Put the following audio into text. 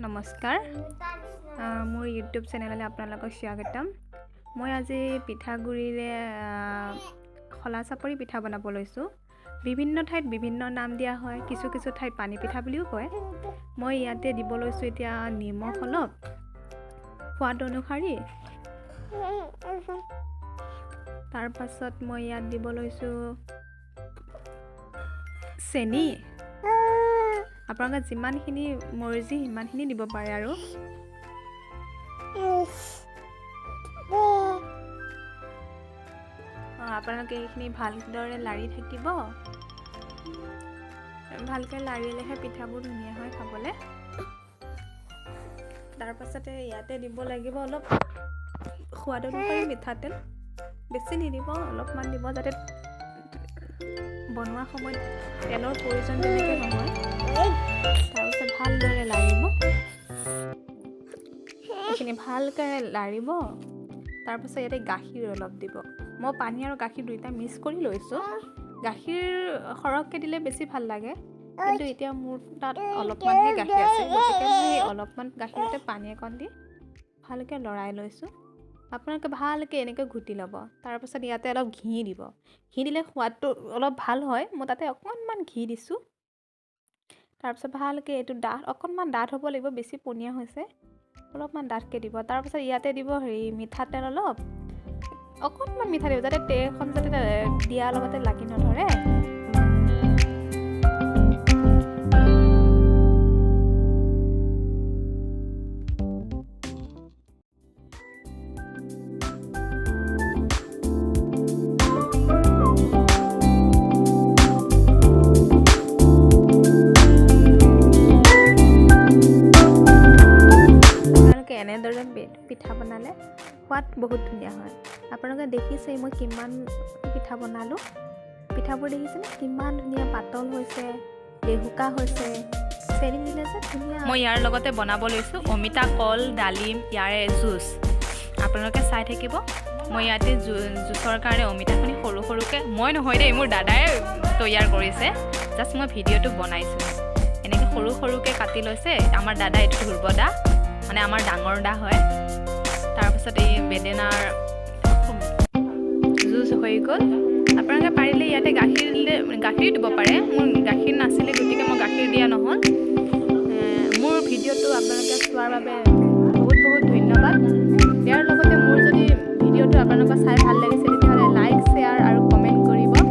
নমস্কাৰ, মোৰ ইউটিউব চেনেললৈ আপোনালোকক স্বাগতম। মই আজি পিঠাগুড়িৰে খোলা চাপৰি পিঠা বনাব লৈছোঁ। বিভিন্ন ঠাইত বিভিন্ন নাম দিয়া হয়, কিছু কিছু ঠাইত পানী পিঠা বুলিও কয়। মই ইয়াতে দিব লৈছোঁ এতিয়া নিমখ অলপ সোৱাদ অনুসৰি। তাৰপাছত মই ইয়াত দিব লৈছোঁ চেনি। আপোনালোকে যিমানখিনি মৰ্জি সিমানখিনি দিব পাৰে। আৰু আপোনালোকে এইখিনি ভালদৰে লাৰি থাকিব। ভালকৈ লাৰিলেহে পিঠাবোৰ ধুনীয়া হয় খাবলৈ। তাৰপাছতে ইয়াতে দিব লাগিব অলপ সোৱাদ অনুসৰি মিঠাতেল। বেছি নিদিব, অলপমান দিব, যাতে বনোৱা সময়ত তেলৰ প্ৰয়োজন তেনেকৈ নহয়। তাৰপিছত ভালদৰে লাৰিব, এইখিনি ভালকৈ লাৰিব। তাৰপাছত ইয়াতে গাখীৰ অলপ দিব। মই পানী আৰু গাখীৰ দুয়োটা মিক্স কৰি লৈছোঁ। গাখীৰ সৰহকৈ দিলে বেছি ভাল লাগে, কিন্তু এতিয়া মোৰ তাত অলপমানহে গাখীৰ আছে, গতিকে মই অলপমান গাখীৰতে পানী অকণ দি ভালকৈ লৰাই লৈছোঁ। আপোনালোকে ভালকৈ এনেকৈ ঘুটি ল'ব। তাৰপাছত ইয়াতে অলপ ঘি দিব। ঘি দিলে সোৱাদটো অলপ ভাল হয়। মই তাতে অকণমান ঘি দিছোঁ। তাৰপিছত ভালকৈ এইটো ডাঠ, অকণমান ডাঠ হ'ব লাগিব, বেছি পনীয়া হৈছে, অলপমান ডাঠকৈ দিব। তাৰপাছত ইয়াতে দিব হেৰি মিঠাতেল অলপ, অকণমান মিঠা দিব, যাতে তেলখন যাতে দিয়াৰ লগতে লাগি নধৰে। এনেদৰে পিঠা বনালে সোৱাদ বহুত ধুনীয়া হয়। আপোনালোকে দেখিছেই মই কিমান পিঠা বনালোঁ। পিঠাবোৰ দেখিছেনে কিমান ধুনীয়া পাতল হৈছে, লেহুকা হৈছে, চেনি দিলে যে ধুনীয়া। মই ইয়াৰ লগতে বনাব লৈছোঁ অমিতা, কল, ডালিম, ইয়াৰে জুচ। আপোনালোকে চাই থাকিব। মই ইয়াতে জুচৰ কাৰণে অমিতাখিনি সৰু সৰুকৈ, মই নহয় দেই, মোৰ দাদাই তৈয়াৰ কৰিছে, জাষ্ট মই ভিডিঅ'টো বনাইছোঁ। এনেকৈ সৰু সৰুকৈ কাটি লৈছে আমাৰ দাদা, এইটো ধ্ৰুৱ দা, মানে আমাৰ ডাঙৰ দা হয়। তাৰপাছত এই বেদেনাৰ জুচ হৈ গ'ল। আপোনালোকে পাৰিলে ইয়াতে গাখীৰ দিলে গাখীৰ দিব পাৰে। মোৰ গাখীৰ নাছিলে, গতিকে মই গাখীৰ দিয়া নহ'ল। মোৰ ভিডিঅ'টো আপোনালোকে চোৱাৰ বাবে বহুত বহুত ধন্যবাদ। ইয়াৰ লগতে মোৰ যদি ভিডিঅ'টো আপোনালোকে চাই ভাল লাগিছে